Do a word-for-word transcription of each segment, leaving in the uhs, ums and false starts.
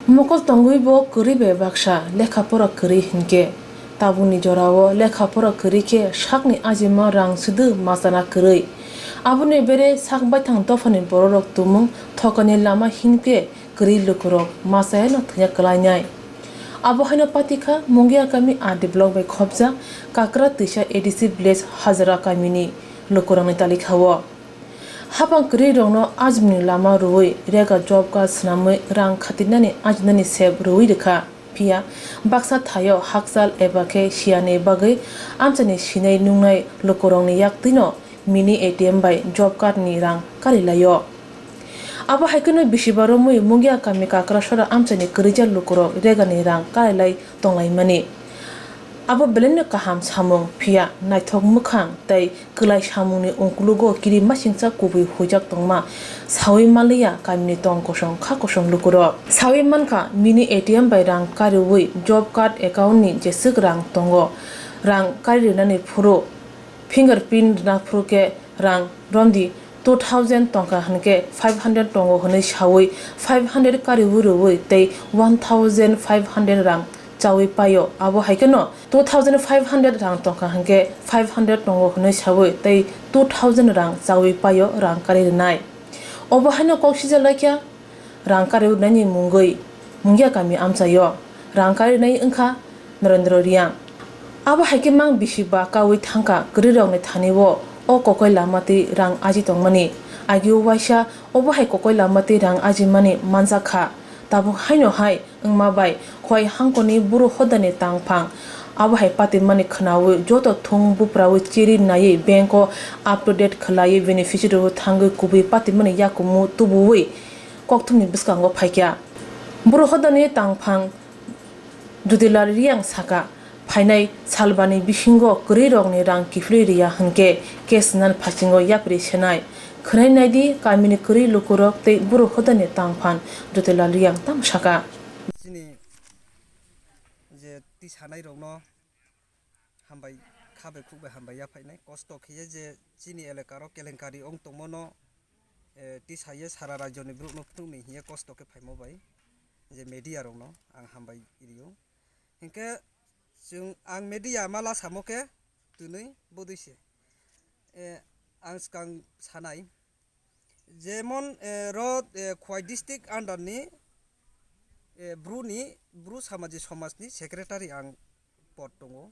Mokol tongwi bo kwrwi bai baksa lekha pora kwrwi hinkhe, tabukni jorao lekha pora kwrwi khe sakni ajima rang swdw machana kwrwi. Aboni bere sak baithang dophani bororok tumung thokani lama hinkhe kwrwi lukurok machayano thwngya kwlainai. Abo haino patikha Mungia kami R D block bai khopjak Kakra Twisa A D C village Hajara kamini lukurokni talikha-o. Hapang kwrwirokno ajimni lama rwui rega job card swnamwi rang khatinani ajinani sep rwui rwkha. Phiya baksa thaio hakchal eba khe siyani bagwi amchaini sinai nungnai lukurokni yaktwino mini A T M bai job card ni rang karilaio. Abo hai kheno bisiba romwi Mungia kami Kakrasora amchaini kwrwija lukurok regani rang karilai tonglaimani. Abo belaino kaham samung, phiya naithok mwkhang tei kwlai samungni ungkulugo kirimasingcha kubui huijak tongma saui manliya kamini tong kosong kha kosong lukurok. Saui mankha, mini A T M bai rang kariui job card account ni jeswk rang tongo, rang kari rwnani phuru fingerprint rwna phuru khe rang romdi two thousand tongkha hinkhe five hundred tongo hwnwi saui five hundred kariui rwui tei one thousand five hundred rang chaui paio. Abo hai kheno two thousand five hundred rang tongkha hinkhe five hundred tongo hwnwi saui tei two thousand rang chaui paio rang kari rwnai. Obo haino kok sijak laikha rang kari rwnani mungwi Mungia kami amchaio rang kari rwnai wngkha Narendra Reang. Abo hai khe mang bisi ba kaui thangkha kwrwirokni thani-o o kokoi lama twi rang aji tongmani. Agio waisa obo hai kokoi lama twi rang ajimani manjak kha. Tabuk haino hai wngma bai Khowai hangkoni buru hodani tangphang abo hai patimani khwnaui joto thung bupraui chiri naiwi bank o up to date khwlaiwi beneficiary o thangwi kubui patimani yakumu tubuui kokthumni bwskango phaikha. Buru hodani tangphang Jyotilal Reang saka, phainai salbani bisingo kwrwirokni rang kiphilwi rwya hwnkhe case nani phasingo yapri senai. Khwnai naidi kamini kwrwi lukurok tei buru hodani tangphang Jyotilal Reang tamo saka. Chini je twi sanairokno hambai, kha bai khuk bai hambai ya phainai. Kosto khiye je chini elakaro kelenkari ong tongmano, eh, twi saye sara rajyoni borokno phunukni hiye kosto khe phaimo bai je media rokno ang hambai rio. Hinkhe chwng ang media mala samo khe twnwi bodwi se. Eh, ang swkang sanai, jemon, eh, ro, eh, Khowai district under ni, eh, Bru ni, Bru Samaji Somaj ni secretary ang pod tongo.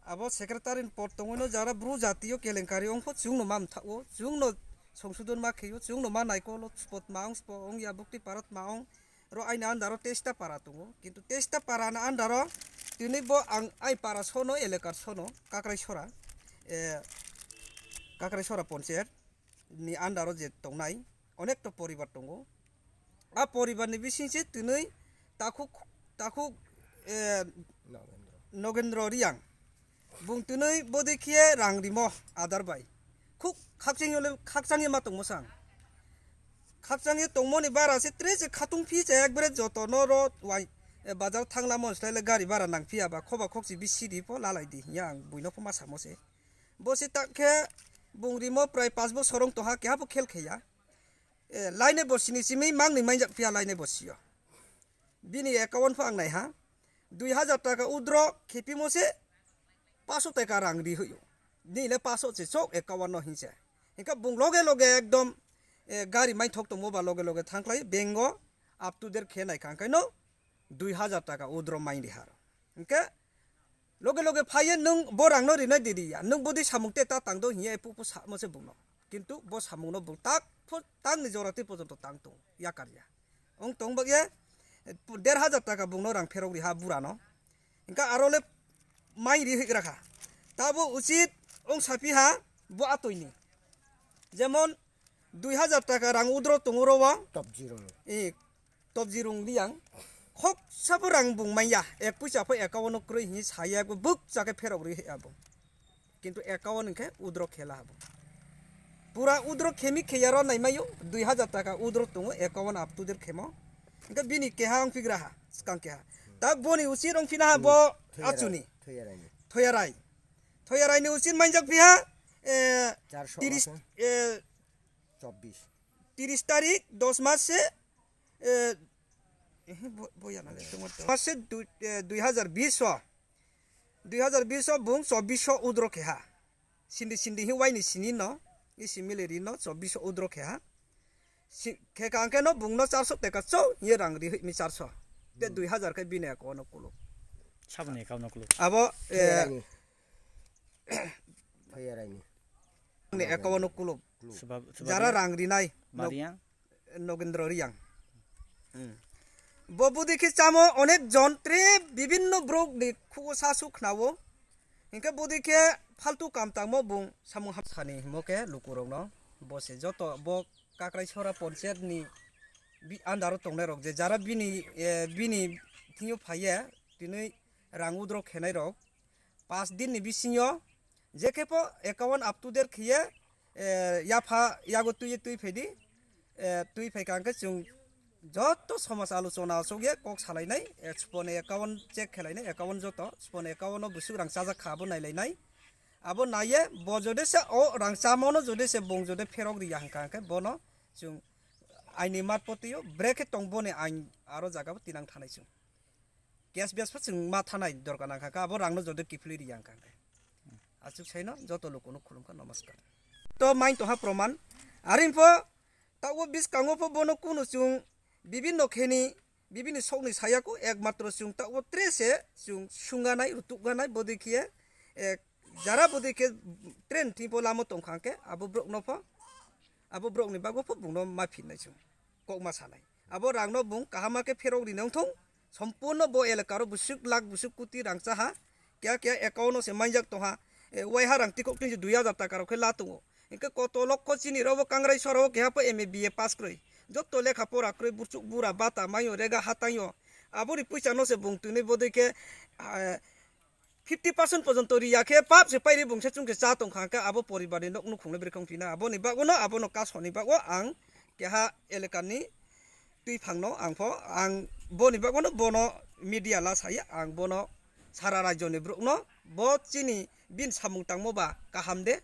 Abo secretary ni pod tongwi no jara Bru jati o kelenkari ongpho chwng no ma mtha o, chwng no songsodon ma khe o, chwng no ma naikol o, spot ma ong, spot ong ya, bukti parat ma ong, ro aini under o Teista para tongo, kintu Teista para ni under o tini bo ang ai para sono, elakar sono, Kakraisora, eh, Kakraisora ponchayat ni under o je tongnai onekta poribar tongo. A poribar ni bising se tini takhuk, takhuk, eh, Nogendro Riang. Bung twnwi bodwi khe rang rimo adar bai. Khuk khakchangyo le, khakchangye ma tongmo sang. Khakchangye tongmoni bara se tre se khatung phi se ekbare joto no ro wai, eh, bazar thangna mon slai le gari bara nang phiya ba khoba khokchi bisi di pho lalai di hiya ang buino pho ma samo se. Bo se tak khe bung rimo prai panch bosor wng tongha keha pho khel kheya. Eh, lainai borsini simi mangni manjak phiya lainai borsio. Bini account pho ang naiha. Dui hajar taka withdraw khepimo se paso taka rang ri hoyo. Nini le paso se chok account no hinse. Hingkha bung loge loge ekdom, eh, gari maithok tongmo ba loge loge thangkhlai bank o up to date khe naikha hingkhaino dui hajar taka withdraw main rihar. Hingkhe loge loge phaiye nwng bo rangno rinai di riya, nwng bodi samung te ta tangdo hiya epu pu samo se bungno. Kintu bo samungno bung tak pho, takni jora twi pojonto tang tong yakar ya. Ong tong bagya der hajar taka bungno rang pherok riha burano. Hingkha aro le mai ri hik rakha. Tabo uchit ong sapi ha bo atoi ni. Jemon dui hajar taka rang withdraw tongo ro wa. Top zero no. Eh, top zero wng liang. Khok sabo rang bung manya. Ek puisa pho account no kroi hi saya bo buk chake pherok ri ya bo. Kintu account hwnkhe withdraw khela habo. Pura withdraw khemi kheyaro naimayo dui hajar taka withdraw tongo account up to date khemo. Hingkhe bini keha wng pigra ha, swkang keha. Tak boni usi rong phina ha bo Hmm, Thoyarai, achuni. Thoyaraini. Thoyarai. Thoyaraini usi manjak piha, eh, Charso tiris, masa. Eh, Chobbish. Tiris tarik, dos mas se, eh, Ehe, bo, bo yana le tongma to. Mase dui, eh, dui hazar bis o. Dui hazar bis o bung chobbish o withdraw khe ha. Sindi sindi hi waini sini no, isi mili ri no chobbish o withdraw khe ha. Si, khe ka angke no bung no charso teka cho, ye rang ri hi mi charso. Te Hmm. dui hazar khe bini account no kuluk. Saboni account no kuluk. Abo, eh, Phayaraini. Phayaraini. Ni account no kuluk. Subab-, Jara Subabia. Rang rinai. Mariang. Nogendro Riang. Hmm. Bo budi khe chamo onek jon tre bibinno borok ni khugo sa su khnawo. Hinkhe budi khe faltu kam tangmo bung samung hap sani himo khe lukurokno. Bo se joto bo Kakraisora ponchayat ni bi-, under o tongnai rok je jara bini, eh, bini thingyo phaiye tini rang withdraw khenai rok. Pas din ni bisingo je khe po account up to date khiye, eh, yapha yago twi twi phaidi, eh, twi phai kangkhe chwng joto somaj alochona aswk ye kok salainai, eh, siponi account check khelainai, account joto siponi account no bwswk rang chajak kha abo nailainai, abo naiye bo jode se o rang chamano jode se bong jode pherok riya hwnkha hwnkhe bono chwng aini mat potio brekhe tong boni ain aro jaga bo tinang thanai chwng. Cash base pha chwng ma thanai dorkar nang kha, abo rang no jodi kiphilwi ri yang kha. Achuk sai no joto luku no khulum kha, namaskar. To main to ha proman. Aring pho ta o biskango pho bono kunu chwng bibinno kheni, bibini sokni saya ko ekmatro chwng ta o tre se chwng sunganai, rutukganai, bodi khiye, eh, jara bodi khe train thing pho lamo tong kha khe abo borok no pho, abo borok ni bago pho bung no ma phinnai chwng. Kok ma sanai. Abo rang no bung kaham ma khe pherok ri nang thung. Sompurno bo elaka ro busuk lakh busuk kuti rang cha ha. Kya kya account no se manjak tong ha. E, wai ha rang tikok tin dui hazar taka rok khe la tongo. Hinkhe koto lokho chini ro bo Kangrai sora o keha pho M A B A pass kwrwi. Jotto lekha pora kwrwi burchuk bura bata mayo rega ha tangyo. Aboni puisa no se bung tini bodoi khe, ah, fifty percent porjonto riya khe pap se pairi bungsa chungkhe cha tongkha hwnkhe abo poribarni nok nukhungle bwrwi khong phina aboni bagwino abono kasoni bagwi ang keha elekani twiphangno ang pho ang boni bagwino bono media la saya ang bono sara rajyoni borokno bo chini bini samung tangmo ba kaham de,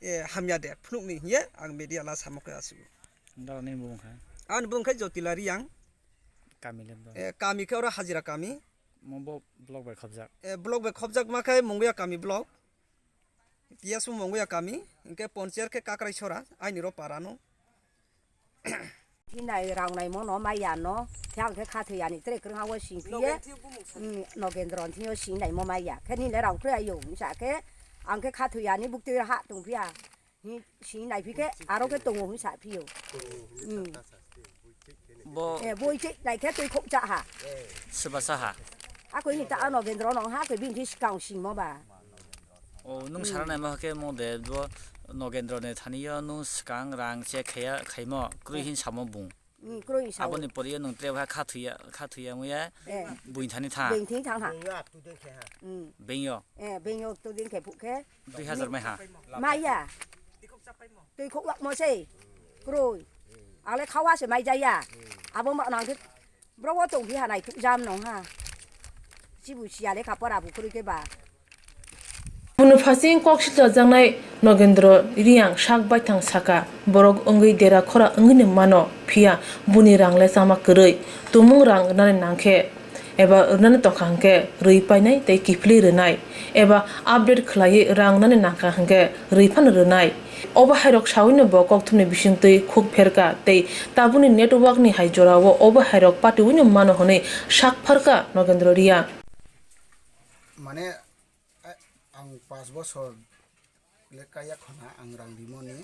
eh, hamya de phunukni hiye ang media la samokhe aswk. Dara nini bumung kha? Ani bumung khe Jotila Riyang. Kami le bro? Eh, kami khe oro Hajira kami. Mo bo block bai khobjak. Eh, block bai khobjak ma khe Mungwiya kami block. Tiyasu Mungwiya kami, hinkhe ponchayat khe Kakrai Sora, aini ro para no. Hinai rang nai mo no maya no, khe ang khe khathwi ani tre kwrwng ha o sing phiye. Nogendro thio bumung sa. Hmm, Nogendro thio sing nai mo maya. Khe nile rang khe ayo, sa khe ang khe khathwi ani bukti ha tong phiya. Hi, si nai phi khe, aro khe tongo hwn sa phi o. Hmm. Bo Eh, boi che, nai khe twi khok cha ha. Swba sa ha. A koi ni ta ano Nogendro no ha, koi bini thwi swkang singmo ba. O, nung Hmm. sara naima khe mo de, bo Nogendro ni thani yo nung swkang rang che khaya, khaimo, krwi hin samo bung. Hmm, kroi sao. Aboni poriyo nung tre bha kha thuya, kha thuya muya Eh. buin thani tha. Beng thing thang ha. Beng yo up to date khe ha. Hmm. Beng yo. Eh, beng yo up to date khe phuk khe. Dui hazar mai ha. Maya. Twi khok lak mo se. Kroi. Ale khawa se mai jaya. Abo ma nang khe bro wo tong phi ha nai thuk jam nong ha. Sibu siya le kha pora bu kroi khe ba. Buini phasing kok sichajaknai Nogendro Riyang sak baithang saka, borok wngwi dera khora wngwino mano, phiya buini rang le chama kwrwi. Tumung rang rwnani nangkhe eba rwnani tongkha hwnkhe rwi painai tei kiphilwi rwnai, eba update khlaiwi rang rwnani nangkha hwnkhe rwi phano rwnai. Obo hairok sawino bo kokthumni bisingtwi khuk pherka tei tabukni network ni hai jorao obo hairok patiwino mano hwnwi sak pharkha Nogendro Riyang. Mane, a-, ang pas bosor le kaya khona ang rang rimoni.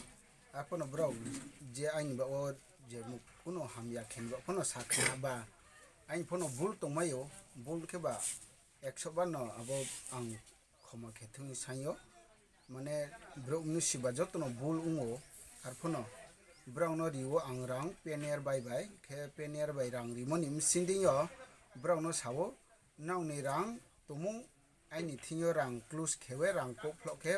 Aphano borok je aini ba o je muk kuno hamya khenba phano sakha ba aini phano bul tongmaio, bul khe ba ekso bar no abo ang khoma khe thungwi saio. Mane borok ni siba jotono bul wngo, arphano borokno rio ang rang penier bai bai khe penier bai rang rimoni bsindingyo borokno sao, nokni rang tumung aini thingyo rang close khewe rang kokphlok khe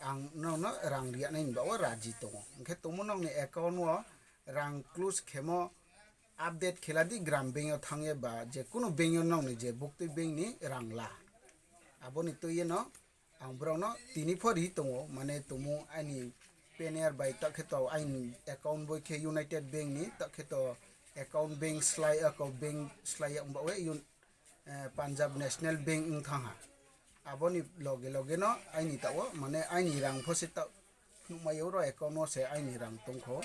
ang nokno rang riyanai ni bago raji tongo. Hwnkhe tumung nokni account o rang close khemo update kheladi gram bank o thangye ba je kunu bank o nokni je buktwi bank ni rang la. Aboni twi no ang borokno tini pho ri tongo, mane tumung aini penier bai takhe to aini account boi khe United Bank ni takhe to account bank slai, account bank slai ya wngbawe yun, eh, Punjab National Bank wng thangha. Aboni loge loge no aini tao mane aini rang pho se tao nukmai oro account o se aini rang tongkho,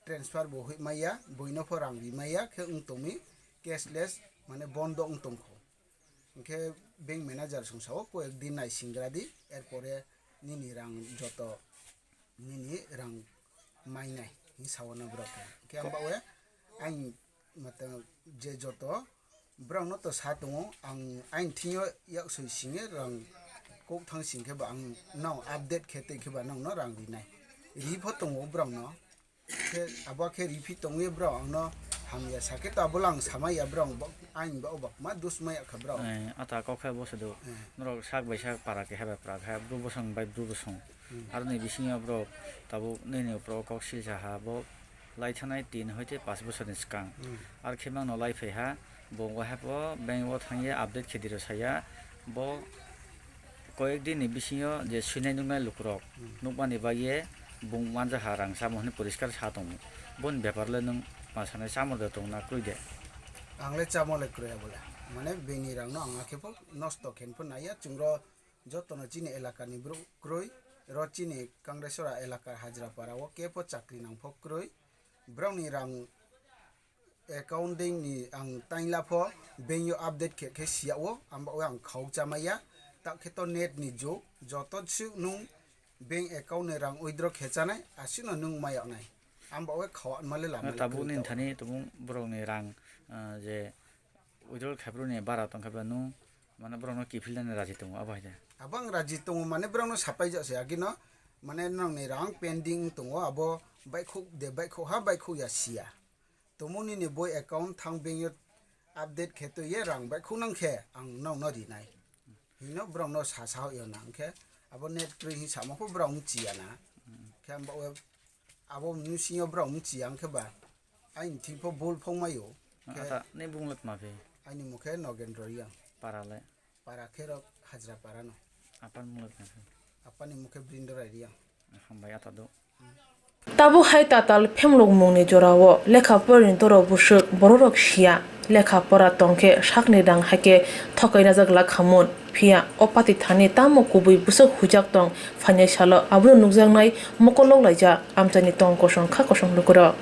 transfer bo hoi maya, boino pho rang ri maya khe wng tongmi cashless mane bondo wng tongkho. Hinkhe bank manager song sao, "Koyek din nai singra di, erpore nini rang joto, nini rang mainai," hinwi sao na borok khe. Hinkhe ang bawe ang mata je joto borok no to sa tongo, ang aini thing yo yak soi singye rang kok thang sing khe ba ang nang update khe tei khe ba nang no rang rinai. Ri pho tongo borok no. Khe abo khe riphi tongwi bro, angno hamya sakhe to abo lang samaya bro, ang bok, ang bok, bok ma dus maya kha bro. Eh, ata kok khe bo se do. Eh. Norok sak bai sak para keha bai para khe bru bosong bai bru bosong. Hmm. Aroni bisingo bro tabuk nini pro kok silsa ha bo lai thanai tin hoite pas bosorni swkang. Hmm. Ar khe mangno lai phai ha bo wahap o bank o thangye update khe diro saya bo. Koyek din ni bisingo je swinai nuknai lukurok Hmm. nukmani bagwi bung manjakha rang chamo hwnwi poriskar sa tongo. Boni bepar le nwng ma sanai chamo de tong na kwrwi de? Ang le chamo le kwrwi abole. Mane bini rang no ang akhe pho nosto khen pho naiya. Chwng ro joto no chini elaka ni bru kwrwi. Ro chini Kangresora elaka Hajrapara o khe pho chakri nang pho kwrwi. Borok ni rang account dei ni ang tainla pho bank yo update khe, khe siya o, ang bo ang khawk chamaya, tak khe to net ni jug, joto swk nung bank account ni rang withdraw khe chanai, aswk no nung maya nai, ang bo khawa male lama le tabuk kwrwi ni to. Thani tabuk borok ni rang, ah, je withdraw khe bru ni bara tong khe ba nung, mane borok no kiphil nani raji tongo, abo hai de. Abo ang raji tongo, mane borok no sapai jak se, agino, mane nang ni rang pending tongo, abo baikhuk de, baikhuk ha, baikhuk ya siya. Tumuni ni boi account thang bank yo update khe twi ye rang bai khunang khe ang nokno rinai. Hino borok no sa sa yo na hwnkhe abo net kwrwi hin sama pho borok wng chiya na. Khe ang bo abo nusingo borok wng chiya hwnkhe ba aini thing pho bul phong mayo. Khe ata ni bung le tma phi? Aini mokhe Nogendro Riang. Para le? Para khe rok Hajra para no. Apani mung le tma phi? Apani mokhe Brindo Rai Riang. Hambai ata do. Tabuk hai tatal phemlokmungni jorao lekha porani doro bwswk bororok siya. Lekha pora tongkhe sakni rang haikhe thokainajak lakhamun. Phiya o pati thani tamo kubui bwswk huijak tong phainai salo abono nukjaknai mokol loklaijak amchaini tong kosong kha kosong lukurok.